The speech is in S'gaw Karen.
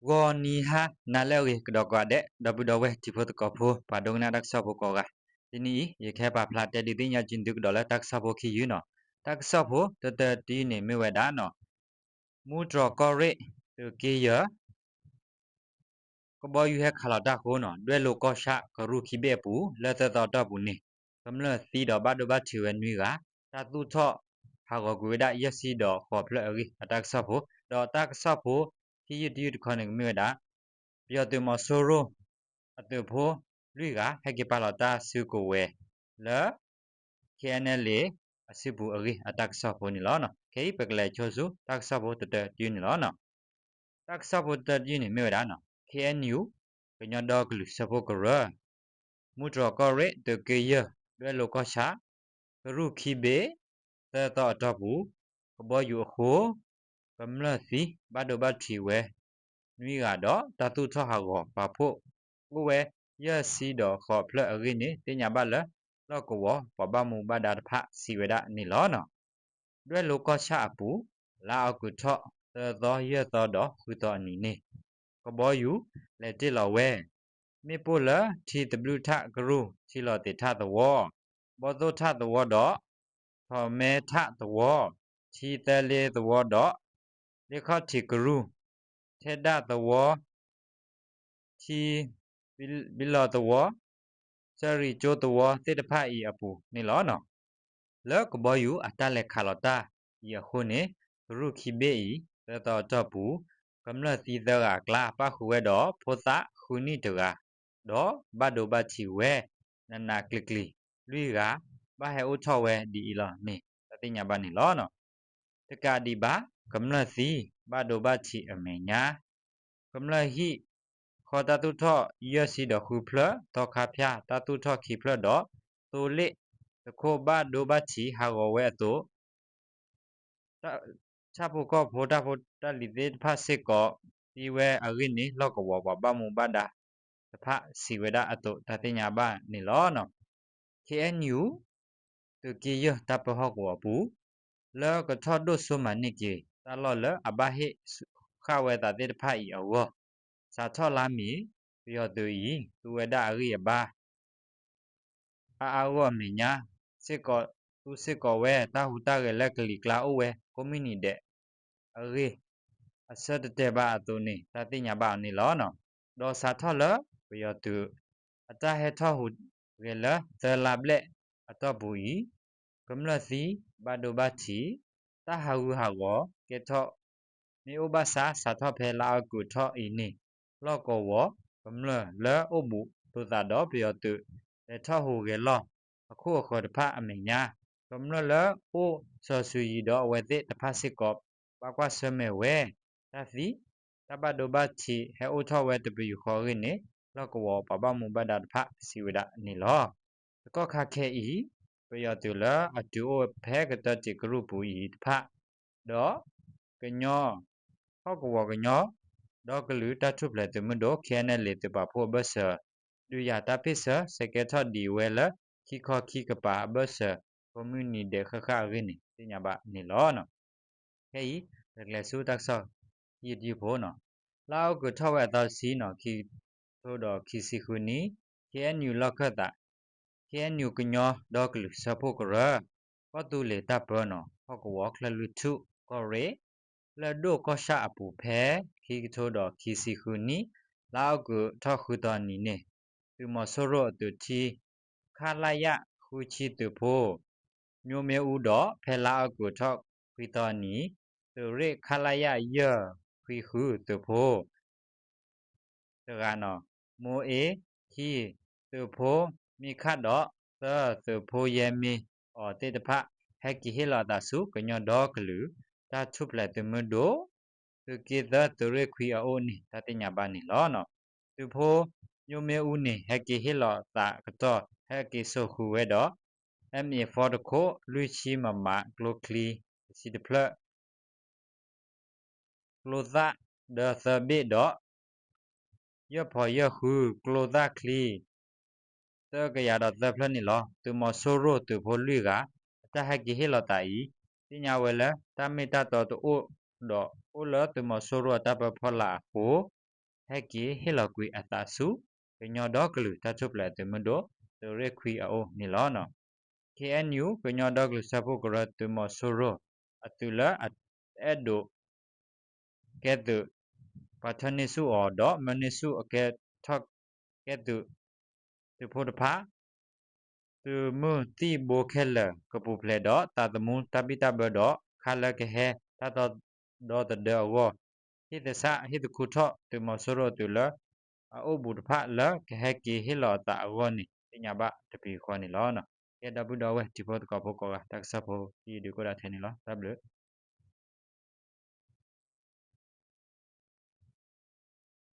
ဂီၤနံၤဟါနၤလၢအဂ့ၤကဒီးကိးဂၤဒဲး ဒီပုၢ်ဒီဝဲၢ်တံၤဖိသကိးဖိ ပှၤဒိကနၣ်တၢ်ကစီၣ်ဖိကိးဂၤ, တနံၤအံၤ ယကဟဲပာ်ဖျါတဲဒုးသ့ၣ်ညါက့ၤသုကဒီးလၢတၢ်ကစီၣ်ဖိခံယုၢ်နီၤ. တၢ်ကစီၣ်ဖိတတၢတယုၢ်န့ၣ်မ့ၢ်ဝဲဒၣ်နီၤ, မူတြီၢ်ကီၢ်ရ့ၣ်သုးက့ယဲၢ် ကဘီယူၤဟဲခးလီၤတၢ်အဃိနီၤ ဒွဲၣ်လိၤကီၢ်ဆၣ်ကရူၢ်ခံဘ့ၣ်အပူၤ လၢသၢသီအတီၢ်ပူၤန့ၣ် ကမျၢၢ်သံဒီးဘၣ်ဒိဘၣ်ထံးဝဲနွံဂၤ, တၢ်သူၣ်ထီၣ်ဟးဂီၤကွံာ်ဝဲဒၣ်ယဲၢ်ဆံဒီးဃိးဖျၢၣ်အဂ့ၢ်အတၢ်ကစီၣ်ဖိ, ဒီးတၢ်ကစီၣ်ဖိခံယုၢ်တယုၢ်တခီန့ၣ်ကမ့ၢ်ဝဲဒၣ် ပယီၤသုးမီၤစိရိၤအသုးဖိလွံၢ်ဂၤ ဟဲက့ၤပာ်လီၤတၢ်စုကဝဲၤလၢ KNLA အစုပူၤအဂ့ၢ်အတၢ်ကစီၣ်ဖိန့ၣ်လီၤ. ခဲအံၤပကလဲၤဆိဆူတၢ်ကစီၣ်ဖိတတၢတယုၢ်န့ၣ်လီၤ. တၢ်ကစီၣ်ဖိတတၢတယုၢ်န့ၣ်မ့ၢ်ဝဲဒၣ် KNU ကညီဒီကလုာ်စၢဖှိၣ်ကရၢ မူတြီၢ်ကီၢ်ရ့ၣ်သုးက့ယဲၢ် ဒွဲၣ်လိၤကီၢ်ဆၣ် ကရူၢ်ခံဘ့ၣ် သၢသီအတီၢ်ပူၤ ကဘီယူၤအဃိ ကမျၢၢ်သံ ဘၣ်ဒိဘၣ်ထံးဝဲ နွံဂၤဒီး တၢ်သူၣ်ထီၣ်ဟးဂီၤပာ်ဖှိၣ်အိၣ်ဝဲ ယဲၢ်ဆံဒီးဃိးဖျၢၣ်အဂ့ၢ်န့ၣ် သ့ၣ်ညါဘၣ်လၢ လီၢ်ကဝီၤပှၤဘၣ်မူဘၣ်ဒါတဖၣ်စံးဝဲဒၣ်န့ၣ်လီၤ. ဒွဲၣ်လိၤကီၢ်ဆၣ်အပူၤ လါအီကူးထီၣ် သၢသီ ယဲၢ်သီဒီးဃုသီအနံၤန့ၣ် ကဘီယူၤလဲၤတ့ၢ်လီၤဝဲ မ့ၣ်ပိၢ်လၢထံသဘျုးထၣ်ကရူၢ် ထံလီၤသ့းထၣ်သဝီ, ဘီသိၣ်ထၣ်သဝီဒီး ထီးမဲထၣ်သဝီ, ထံသၢလ့သဝီဒီး လ့ခီၣ်ထံးကရူၢ်, ထဲဒၣ်သဝီ, ထံဘံလီၤသဝီ, စၢရံကၠိသဝီသ့ၣ်တဖၣ်အံၤအပူၤန့ၣ်လီၤ. လၢကဘီယူၤအတၢ်လဲၤခးလီၤတၢ်အံၤအဃိန့ၣ် ကရူၢ်ခံဘ့ၣ်အံၤ သၢသီအတီၢ်ပူၤ ကမျၢၢ်သံသၢဂၤအကျါ ပၣ်ဃုာ်ဝဲဒီးဖိသၣ်ဃုနံၣ်တဂၤ ဒီးဘၣ်ဒိဘၣ်ထံးဝဲ နးနးကျံၤကျံၤ လွံၢ်ဂၤ ဘၣ်ဟဲအိၣ်ထီၣ်ဝဲဒ်အံၤလီၤန့ၣ် တၢ်သ့ၣ်ညါဘၣ်န့ၣ်လီၤ. တကးဒံးဘၣ် ကမျၢၢ်သံ ဘၣ်ဒိဘၣ်ထံးအမဲာ်ညါ ကမျၢၢ်ဟံၣ်ဃီတၢ်သူၣ်ထီၣ်ယဲၢ်ဆံဒီးဃုဖျၢၣ်, သီခါဖၠၣ်တၢ်သူၣ်ထီၣ်ခံဖျၢၣ်ဒီး သိလ့ၣ်တခိၣ်ဘၣ်ဒိဘၣ်ထံးဟးဂီၤဝဲအသိး ဆၣ်ဖိကီၢ်ဖိတၢ်ဖိတၢ်လံၤသ့ၣ်တဖၣ်စ့ၢ်ကီး သံဝဲအဂ့ၢ်န့ၣ် လီၢ်ကဝီၤပှၤဘၣ်မူဘၣ်ဒါတဖၣ်စံးဝဲဒၣ်အသိး တၢ်သ့ၣ်ညါဘၣ်န့ၣ်လီၤ. KNU သုးက့ယဲၢ်တၢ်ပၢဟီၣ်ကဝီၤပူၤ လၢကထီၣ်ဒိၣ်စိမၤန့ၢ်က့ၤ တၢ်လီၢ်လၢအဘၣ်ဟ့ၣ်ဃာ်ဝဲသးသ့ၣ်တဖၣ်အံၤအဂီၢ် စးထီၣ်လါမ့ၤ ပယီၤသုးအံၤ သူဝဲဒၣ်အဂံၢ်အဘါ အါအါဂီၢ်အမဲာ်ညါ စ့ၢ်ကီးသူစ့ၢ်ကီးဝဲ တၢ်ဟူးတၢ်ဂဲၤလၢကလံၤကျါအိၣ်ဝဲ ကိးမုၢ်နံၤဒဲးအဂ့ၢ် အဆၢတတဲာ်ဘၣ်အသိးန့ၣ် တၢ်သ့ၣ်ညါဘၣ်အီၤန့ၣ်လီၤ. ဒီးစးထီၣ်လၢပယီၤသုး အတၢ်ဟဲထီၣ်ဟူးဂဲၤလၢသၢလါဘျဲၣ်အတီၢ်ပူၤအံၤ ကမျၢၢ်သံ ဘၣ်ဒိဘၣ်ထံး တၢ်ဟးဂူာ်ဟးဂီၤကဲထီၣ် မ့ၢ်အိၣ်ဘၣ်ဆၣ် စးထီၣ်ဖဲလါအီကူးထီၣ်အံၤန့ၣ် လီၢ်ကဝီၤကမျၢၢ်လၢအိၣ်ဘူးလိာ်သးဒီးပယီၤသုး လဲၤထီၣ်ဟူးဂဲၤလီၢ်အခိၣ်အဃၢၤတဖၣ်အမဲာ်ညါ ကမျၢၢ်လၢအိၣ်စီၤစုၤယံၤဒီးအဝဲသ့ၣ်တဖၣ်စ့ၢ်ကီး ဘၣ်ကွၢ်ဆၢၣ်မဲာ်ဝဲ တၢ်သံ တၢ်ဘၣ်ဒိဘၣ်ထံးဟဲအိၣ်ထီၣ်ဝဲတပယူာ်ဃီအဂ့ၢ်န့ၣ် လီၢ်ကဝီၤပှၤဘၣ်မူဘၣ်ဒါတဖၣ်စံးဝဲဒၣ်န့ၣ်လီၤ. တကီၢ်ခါခဲအံၤ ပယီၤသုးလၢအတုၤအိၣ်ဖဲကတၢၢ်တံးကရူၢ်ပူၤအံၤတဖၣ် ဒီး ကညီ ဟီၣ်ကဝီၤကညီ ဒီကလုာ်တၢ်ထူၣ်ဖျဲးသုးမုၢ်ဒိၣ် KNLA သုးပာ်ဖှိၣ်အဘၢၣ်စၢၤ ဒုးယၤတၢ်ဖ့ၣ်ဆၢ ဆဲးကဲထီၣ်ဒံးဝဲလၢ ခံခီခံကပၤအဘၢၣ်စၢၤ ကိးမုၢ်နံၤဒဲးဃၣ်ဃၣ်အဂ့ၢ်န့ၣ် သ့ၣ်ညါဘၣ်န့ၣ်လီၤ. ခဲအံၤ ပကလဲၤဆူတၢ်ကစီၣ် ယုၢ်တယုၢ်ဖိနီၤ, လါအီကူးထီၣ်ဝဲအသီတဆံနီၤ ခံကထိဒီးခံဆံဃုနံၣ် KNU လီၢ်ခၢၣ်သး KNU ကညီဒီကလုာ်စၢဖှိၣ်ကရၢ ကီၢ်သူလ့ၤတၢ်ပၢနီၤ ဟီၣ်ကဝီၤချၢၣ်လွံၢ်ထူၣ်ကီၢ်ရ့ၣ် လၢၢ်ဒိၣ်ကီၢ်ဆၣ်အပူၤဖဲ ခံကထိဒီးခံဆံဃုနံၣ် လါအီကူးထီၣ်ဃုသီနံၤန့ၣ် သုးမီၤစိရိၤအသုးထံ ခလရ ဃုဆံသုးဖိ မျိုးမင်းဦးဒီး ဖဲလါအီကူးထီၣ်ခွံသီနံၤ သုးရ့ၣ် ခလရ ယဲၢ်ခွံဃုသုးဖိ တဂၤနီၤ မိၤအ့ခံ သုးဖိ မံခၣ်ဒီး သၢ သုးဖိယဲမ့ၢ်အီၤသ့ၣ်တဖၣ် ဟဲက့ၤဟ့ၣ်လီၤအသးဆူကညီဒီကလုာ် တၢ်ထူၣ်ဖျဲးသုးမုၢ်ဒိၣ် သုးက့သၢ သုးရ့ၣ်ခွံအအိၣ်န့ၣ် တၢ်သ့ၣ်ညါဘၣ်န့ၣ်လီၤ. သုးဖိ မျိုးမင်းဦးန့ၣ် ဟဲက့ၤဟ့ၣ်လီၤသးကတီၢ် ဟဲက့ၤစိာ်ဃုာ်ဝဲဒီး M A four တခိၣ် လွံၢ်ဆံ MM ကျိချံ တဆံတဖျၢၣ် ကျိသၣ် ဒီးသၢဘ့ၣ်ဒီး ယဲၢ်ဖီးယဲၢ်ဃု ကျိသၣ်ချံ သၢကယၤဒီးသၢဖျၢၣ်န့ၣ်လီၤ. သုးမီၤစိရိၤသုးဖိလွံၢ်ဂၤ အတၢ်ဟဲက့ၤဟ့ၣ်လီၤသးအံၤ သ့ၣ်ညါဝဲလၢ တၢ်မ့ၢ်တၢ်တီတအိၣ်ဒီး အိၣ်လၢသုးမီၤစိရိၤအတၢ်ပၢဖီလာ်အဃိ ဟဲက့ၤဟ့ၣ်လီၤကွံာ်အသးဆူ ကညီဒီကလုာ်တၢ်ထူၣ်ဖျဲးအသုးမုၢ်ဒိၣ် သုးရ့ၣ်ခွံအအိၣ်န့ၣ်လီၤ. K N U ကညီဒီကလုာ်စၢဖှိၣ်ကရၢသုးမီၤစိရိၤအသုးလၢအအဲၣ်ဒိး ကဲသုး ပှၤထၢန့ၢ်ဆူၣ်အီၤဒီး မၢန့ၢ်ဆူၣ်အကဲထီၣ်ကဲသုး သုးဖိတဖၣ် သုးမုၢ်သံၣ်ဘိခဲလၢာ် ကပူၤဖျဲးဒီးသးသမူတၢ်ဘံၣ်တၢ်ဘၢဒီး ခါလၢကဟဲတၢ်တီဒီသဒၢအဂီၢ် ဟ့ၣ်သဆၣ်ဟ့ၣ်သခူထီၣ်သုးမီၤစိရိၤအသုးလၢအအိၣ်ဘူးတဖၣ်လၢကဟဲက့ၤဟ့ၣ်လီၤအသးအဂီၢ်န့ၣ် သ့ၣ်ညါဘၣ်တပံၤဃီန့ၣ်လီၤ. ကဲဒီပုၢ်ဒီဝဲၢ်ထံဖိသကိးဖိကိးဂၤ တၢ်ကစီၣ်ဖိ ဒ်အံၤဒုးကအိၣ်ဒၣ်ထဲန့ၣ်လီၤ. တၢ်ဘျုး